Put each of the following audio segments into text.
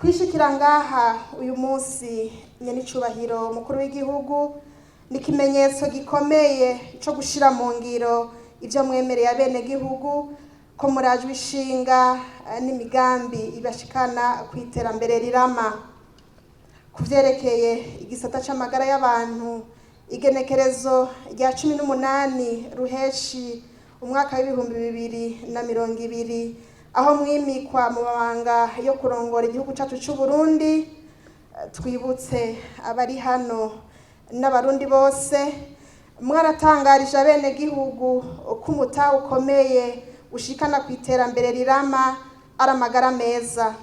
Kwishikira ngaha uyu munsi, nyenicubahiro mukuru w'igihugu, ni ikimenyetso gikomeye co gushira mu ngiro ivyo mwemereye abenegihugu, ko murajwe ishinga n'imigambi ibashikana ku iterambere rirama. Ku vyerekeye igisata c'amagara y'abantu, igenekerezo rya 18 Ruheshi umwaka w'2020, aho mwimikwa mu mabanga yo kurongora igihugu cacu c'u Burundi, twibutse abari hano n'Abarundi bose, mwaratangarije abenegihugu ko umutahe ukomeye ushikana ku iterambere rirama ari amagara meza.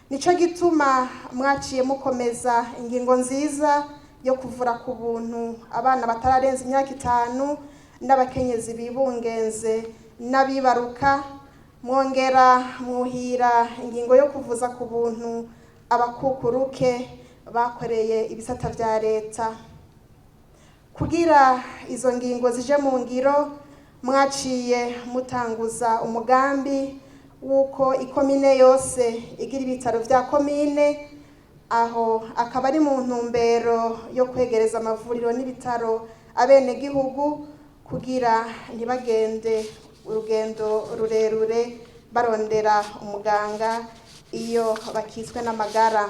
Nico gituma mwaciye mukomeza ingingo nziza yo kuvura ku buntu abana batararenza imyaka 5 n'abakenyezi bibungenze n'abibaruka, mwongera mwuhira ingingo yo kuvuza ku buntu abakukuruke bakoreye ibisata vya leta. Kugira izo ngingo zije mu ngiro, mwaciye mutanguza umugambi w'uko ikomine yose igira ibitaro vya komine, aho akaba ari mu ntumbero yo kwegereza amavuriro n'ibitaro abenegihugu kugira ntibagende urugendo rurerure barondera umuganga iyo bakitswe n'amagara.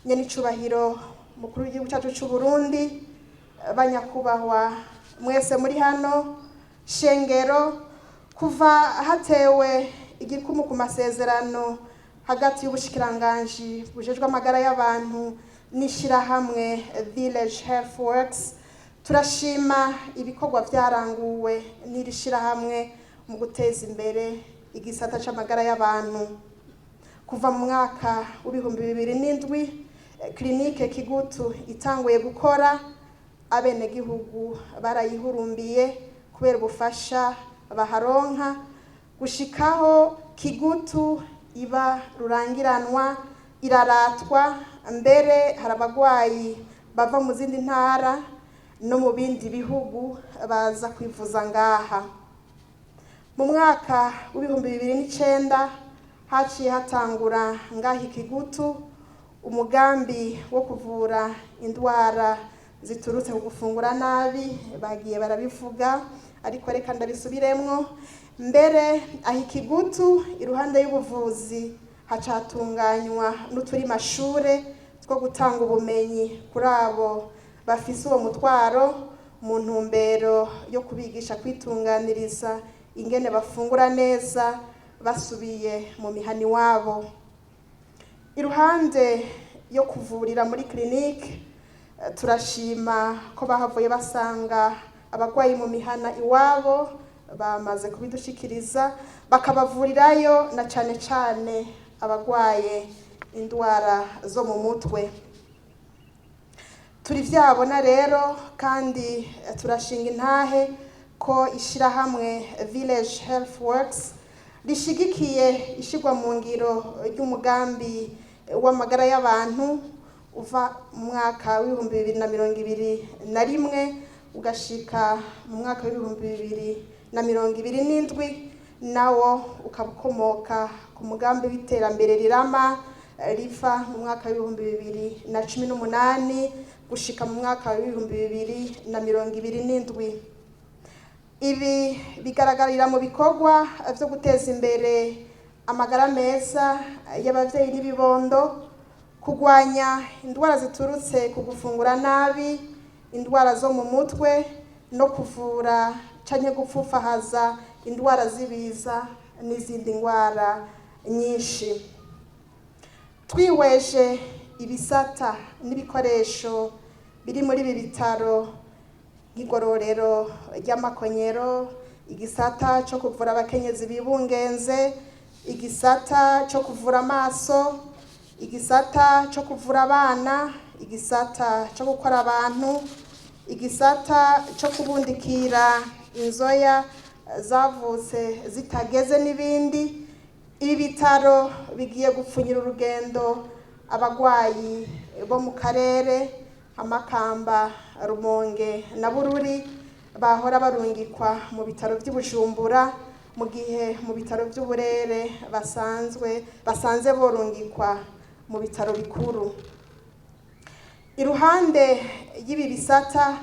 Nyenicubahiro mukuru w'igihugu cyacu c'u Burundi, banyakubahwa mwese muri hano, shengero, kuva hatewe igikumu ku masezerano hagati y'ubushikiranganji bujejwe amagara y'abantu n'ishirahamwe Village Health Works, turashima ibikorwa vyaranguwe n'iri shirahamwe mu guteza imbere igisata c'amagara y'abantu. Kuva mu mwaka w'2007, clinique Kigutu itanguye gukora, abenegihugu barayihurumbiye kubera ubufasha baharonka, gushikaho Kigutu iba rurangiranwa, iraratwa. Mbere hari abagwayi bava mu zindi ntara no mu bindi bihugu baza kwivuza ngaha. Mu mwaka w'2009 haciye hatangura ngaha Ikigutu umugambi wo kuvura indwara ziturutse ku gufungura nabi. Bagiye barabivuga, ariko reka ndabisubiremwo. Mbere aho Ikigutu, iruhande y'ubuvuzi, hacatunganywa n'uturi mashure two gutanga ubumenyi kuri abo bafise uwo mutwaro, mu ntumbero yo kubigisha kwitunganiriza ingene bafungura neza basubiye mu mihana iwabo. Iruhande yo kuvurira muri clinique, turashima ko bahavuye basanga abagwayi mu mihana iwabo, bamaze kubidushikiriza, bakabavurirayo, na cane cane abagwaye indwara zo mu mutwe. Turi vyabona rero kandi turashinga intahe ko ishirahamwe Village Health Works rishigikiye ishirwa mu ngiro ry'umugambi w'amagara y'abantu uva mu mwaka w'2021 ugashika mu mwaka w'2027, nawo ukaba ukomoka ku mugambi w'iterambere rirama riva mu mwaka w'2018 gushika mu mwaka w'2027. Ibi bigaragarira mu bikorwa vyo guteza imbere amagara meza y'abavyeyi n'ibibondo, kurwanya indwara ziturutse ku gufungura nabi, indwara zo mu mutwe, no kuvura canke gupfufahaza indwara z'ibiza n'izindi ndwara nyinshi. Twihweje ibisata n'ibikoresho biri muri ibi bitaro, nk'igororero ry'amakonyero, igisata co kuvura abakenyezi bibungenze, igisata co kuvura amaso, igisata co kuvura abana, igisata co gukora abantu, igisata co kubundikira inzoya zavutse zitageze n'ibindi, ibi bitaro bigiye gupfunyira urugendo abagwayi bo mu karere Amakamba, Rumonge na Bururi bahora barungikwa mu bitaro vy'i Bujumbura. Mu gihe mu bitaro by'uburere basanzwe basanze borungikwa mu bitaro bikuru. Iruhande y'ibi bisata,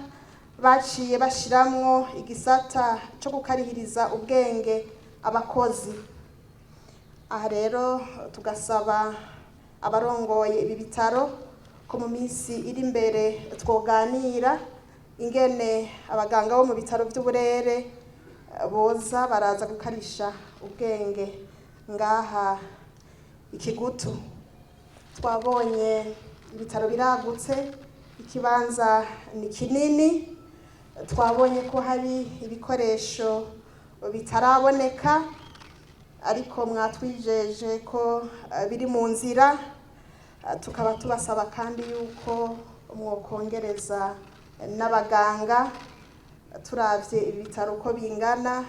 baciye bashiramwo igisata cyo gukarihiriza ubwenge abakozi. Aha rero tugasaba abarongoye ibi bitaro ko mu minsi iri imbere twoganira ingene abaganga bo mu bitaro by'uburere boza baraza gukarisha ubwenge ngaha Ikigutu. Twabonye ibitaro biragutse, ikibanza ni kinini. Twabonye ko hari ibikoresho bitaraboneka, ariko mwatwijeje ko biri mu nzira. Tukaba tubasaba kandi yuko mwokongereza n'abaganga. Turavye ibitaro uko bingana,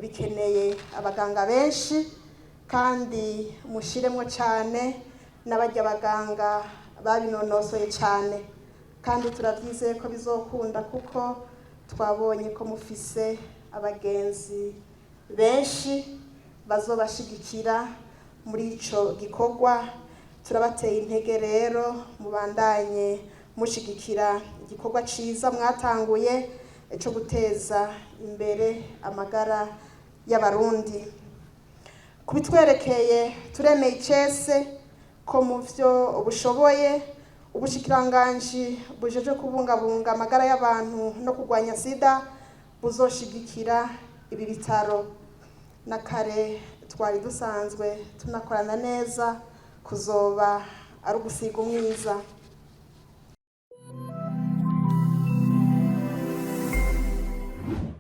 bikeneye abaganga benshi, kandi mushiremo cyane n'abajya baganga babinonosoye cyane. Kandi turabyizeye ko bizokunda, kuko twabonye ko mufise abagenzi benshi bazobashigikira muri ico gikorwa. Turabateye intege rero, mubandanye mushigikira igikorwa ciza mwatanguye cyo guteza imbere amagara y'Abarundi. Kubitwerekeye, turemeye icese ko mu vyo bushoboye ubushikiranganji bujeje kubungabunga amagara y'abantu no kurwanya sida buzoshigikira ibi bitaro. Na kare twari dusanzwe tunakorana neza, kuzoba ari ugusiga umwiza.